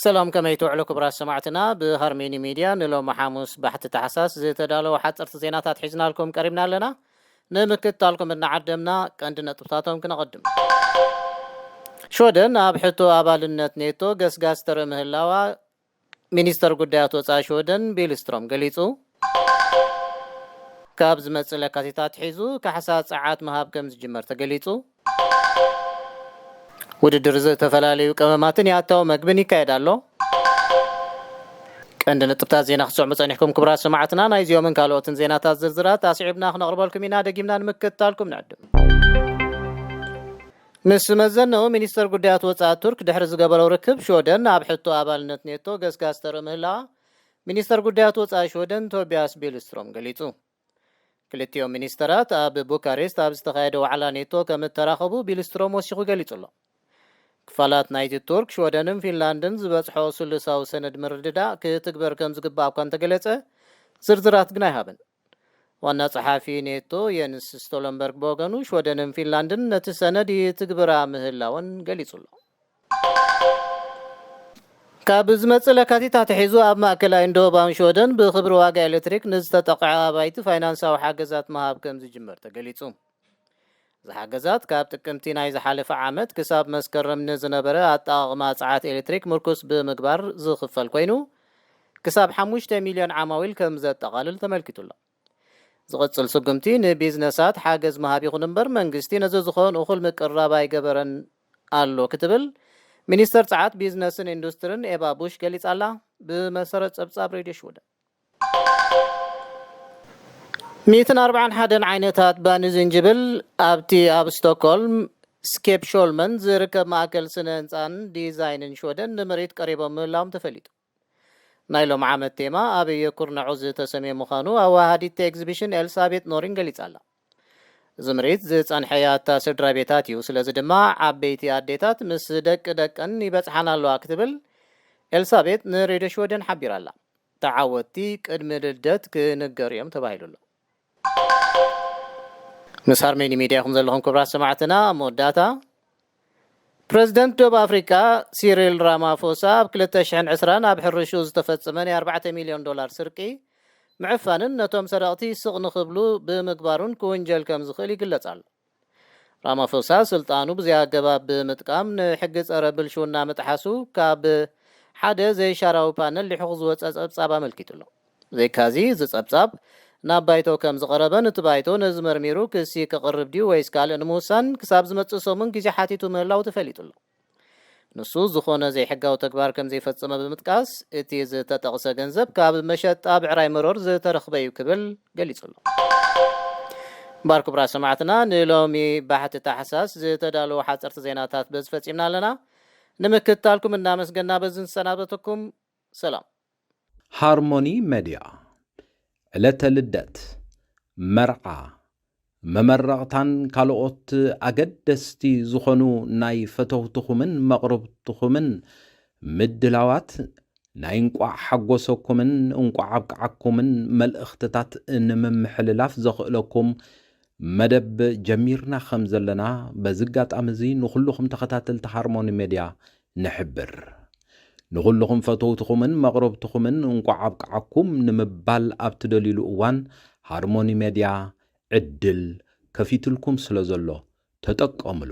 ሰላም፣ ከመይ ትውዕሉ ክቡራት ሰማዕትና? ብሃርሜኒ ሚድያ ንሎሚ ሓሙስ ባሕቲ ታሕሳስ ዝተዳለወ ሓፀርቲ ዜናታት ሒዝናልኩም ቀሪብና ኣለና። ንምክትታልኩም እናዓደምና ቀንዲ ነጥብታቶም ክነቐድም። ሽወደን ኣብ ሕቶ ኣባልነት ኔቶ ገስጋስ ተርኢ ምህላዋ ሚኒስተር ጉዳያት ወፃኢ ሽወደን ቢልስትሮም ገሊፁ። ካብ ዝመፅእ ለካቲት ኣትሒዙ ካሕሳ ፀዓት ምሃብ ከም ዝጅመር ተገሊፁ። ውድድር ዝተፈላለዩ ቀመማትን ያታዊ መግብን ይካየድ ኣሎ። ቀንዲ ነጥብታት ዜና ክትሰምዑ ጸኒሕኩም ክቡራት ሰማዕትና። ናይዚኦምን ካልኦትን ዜናታት ዝርዝራት ኣስዒብና ክነቕርበልኩም ኢና። ደጊምና ንምክትታልኩም ንዕድም። ምስ መዘነኡ ሚኒስተር ጉዳያት ወጻኢ ቱርክ ድሕሪ ዝገበረው ርክብ፣ ሽወደን ኣብ ሕቶ ኣባልነት ኔቶ ገስጋስ ተርኢ ምህላዋ ሚኒስተር ጉዳያት ወጻኢ ሽወደን ቶቢያስ ቢልስትሮም ገሊጹ። ክልቲኦም ሚኒስተራት ኣብ ቡካሬስት ኣብ ዝተኻየደ ዋዕላ ኔቶ ከም እተራኸቡ ቢልስትሮም ወሲኹ ገሊጹ ኣሎ። ክፋላት ናይቲ ቱርክ፣ ሽወደንን ፊንላንድን ዝበጽሖ ስሉሳዊ ሰነድ ምርድዳእ ክትግበር ከም ዝግባእ እኳ እንተገለጸ፣ ዝርዝራት ግን ኣይሃበን። ዋና ጸሓፊ ኔቶ የንስ ስቶለንበርግ ብወገኑ፣ ሽወደንን ፊንላንድን ነቲ ሰነድ ይትግብራ ምህላወን ገሊጹ ኣሎ። ካብ ዝመጽእ ለካቲት ኣትሒዙ ኣብ ማእከላይን ደቡባውን ሽወደን ብኽብሪ ዋጋ ኤሌክትሪክ ንዝተጠቕዐ ኣባይቲ ፋይናንሳዊ ሓገዛት ምሃብ ከም ዝጅመር ተገሊጹ። እዚ ሓገዛት ካብ ጥቅምቲ ናይ ዝሓለፈ ዓመት ክሳብ መስከረም ንዝነበረ ኣጠቓቕማ ጸዓት ኤሌክትሪክ ምርኩስ ብምግባር ዝኽፈል ኮይኑ፣ ክሳብ ሓሙሽተ ሚልዮን ዓማዊል ከም ዘጠቓልል ተመልኪቱ ኣሎ። ዝቕጽል ስጉምቲ ንቢዝነሳት ሓገዝ ምሃብ ይኹን እምበር፣ መንግስቲ ነዚ ዝኾን እኹል ምቅርራብ ኣይገበረን ኣሎ ክትብል ሚኒስተር ጸዓት፣ ቢዝነስን ኢንዱስትርን ኤባ ቡሽ ገሊጻ ኣላ። ብመሰረት ጸብጻብ ሬድዮ ሽወደን፣ ሚእትን ኣርባዓን ሓደን ዓይነታት ባኒ ዝንጅብል ኣብቲ ኣብ ስቶክሆልም ስኬፕሾልመን ዝርከብ ማእከል ስነ ህንጻን ዲዛይንን ሽወደን ንምርኢት ቀሪቦም ምህላዎም ተፈሊጡ። ናይ ሎም ዓመት ቴማ ኣበይ የኩርናዑ ዝተሰምየ ምዃኑ ኣወሃሃዲት ኤግዚቢሽን ኤልሳቤጥ ኖሪን ገሊጻ ኣላ። እዚ ምርኢት ዝጸንሐ ያታ ስድራ ቤታት እዩ፣ ስለዚ ድማ ዓበይቲ ኣዴታት ምስ ደቂ ደቀን ይበጽሓና ኣለዋ ክትብል ኤልሳቤጥ ንሬድዮ ሽወደን ሓቢራ ኣላ። ተዓወትቲ ቅድሚ ልደት ክንገር እዮም ተባሂሉ ኣሎ። ምስ ሃርሜኒ ሚድያ ኢኹም ዘለኹም ክቡራት ሰማዕትና። ኣብ መወዳእታ፣ ፕረዚደንት ደቡብ ኣፍሪቃ ሲሪል ራማፎሳ ኣብ ክልተ ሽሕን ዕስራን ኣብ ሕርሹ ዝተፈጸመ ናይ ኣርባዕተ ሚልዮን ዶላር ስርቂ ምዕፋንን ነቶም ሰረቕቲ ስቕ ንኽብሉ ብምግባሩን ክውንጀል ከም ዝኽእል ይግለጽ ኣሎ። ራማፎሳ ስልጣኑ ብዘይ ኣገባብ ብምጥቃም ንሕጊ ጸረ ብልሽውና ምጥሓሱ ካብ ሓደ ዘይሻራዊ ፓነል ሊሑኹ ዝወጸ ጸብጻብ ኣመልኪቱ ኣሎ። ብዘይካዚ፣ እዚ ጸብጻብ ናብ ባይቶ ከም ዝቐረበን እቲ ባይቶ ነዚ መርሚሩ ክሲ ከቕርብ ድዩ ወይስ ካልእ ንምውሳን ክሳብ ዝመጽእ ሰሙን ግዜ ሓቲቱ ምህላው ተፈሊጡ ኣሎ። ንሱ ዝኾነ ዘይሕጋዊ ተግባር ከም ዘይፈጸመ ብምጥቃስ፣ እቲ ዝተጠቕሰ ገንዘብ ካብ መሸጣ ብዕራይ መሮር ዝተረኽበ እዩ ክብል ገሊጹ ኣሎ። እምበኣር ክቡራት ሰማዕትና፣ ንሎሚ ባሕቲ ታሕሳስ ዝተዳለዉ ሓጸርቲ ዜናታት በዚ ፈጺምና ኣለና። ንምክትታልኩም እናመስገና በዚ ንሰናበተኩም። ሰላም። ሃርሞኒ መድያ፣ ዕለተ ልደት፣ መርዓ፣ መመረቕታን ካልኦት ኣገደስቲ ዝኾኑ ናይ ፈተውትኹምን መቕርብትኹምን ምድላዋት ናይ እንቋዕ ሓጎሰኩምን እንቋዕ ኣብቅዓኩምን መልእኽትታት ንምምሕልላፍ ዘኽእለኩም መደብ ጀሚርና ከም ዘለና በዚ ኣጋጣሚ እዚ ንኹልኹም ተኸታተልቲ ሃርሞኒ ሜድያ ንሕብር። ንኹልኹም ፈተውትኹምን መቕረብትኹምን እንቋዕ ኣብቅዓኩም ንምባል ኣብ ትደልዩሉ እዋን ሃርሞኒ ሜድያ ዕድል ከፊትልኩም ስለ ዘሎ ተጠቀምሉ።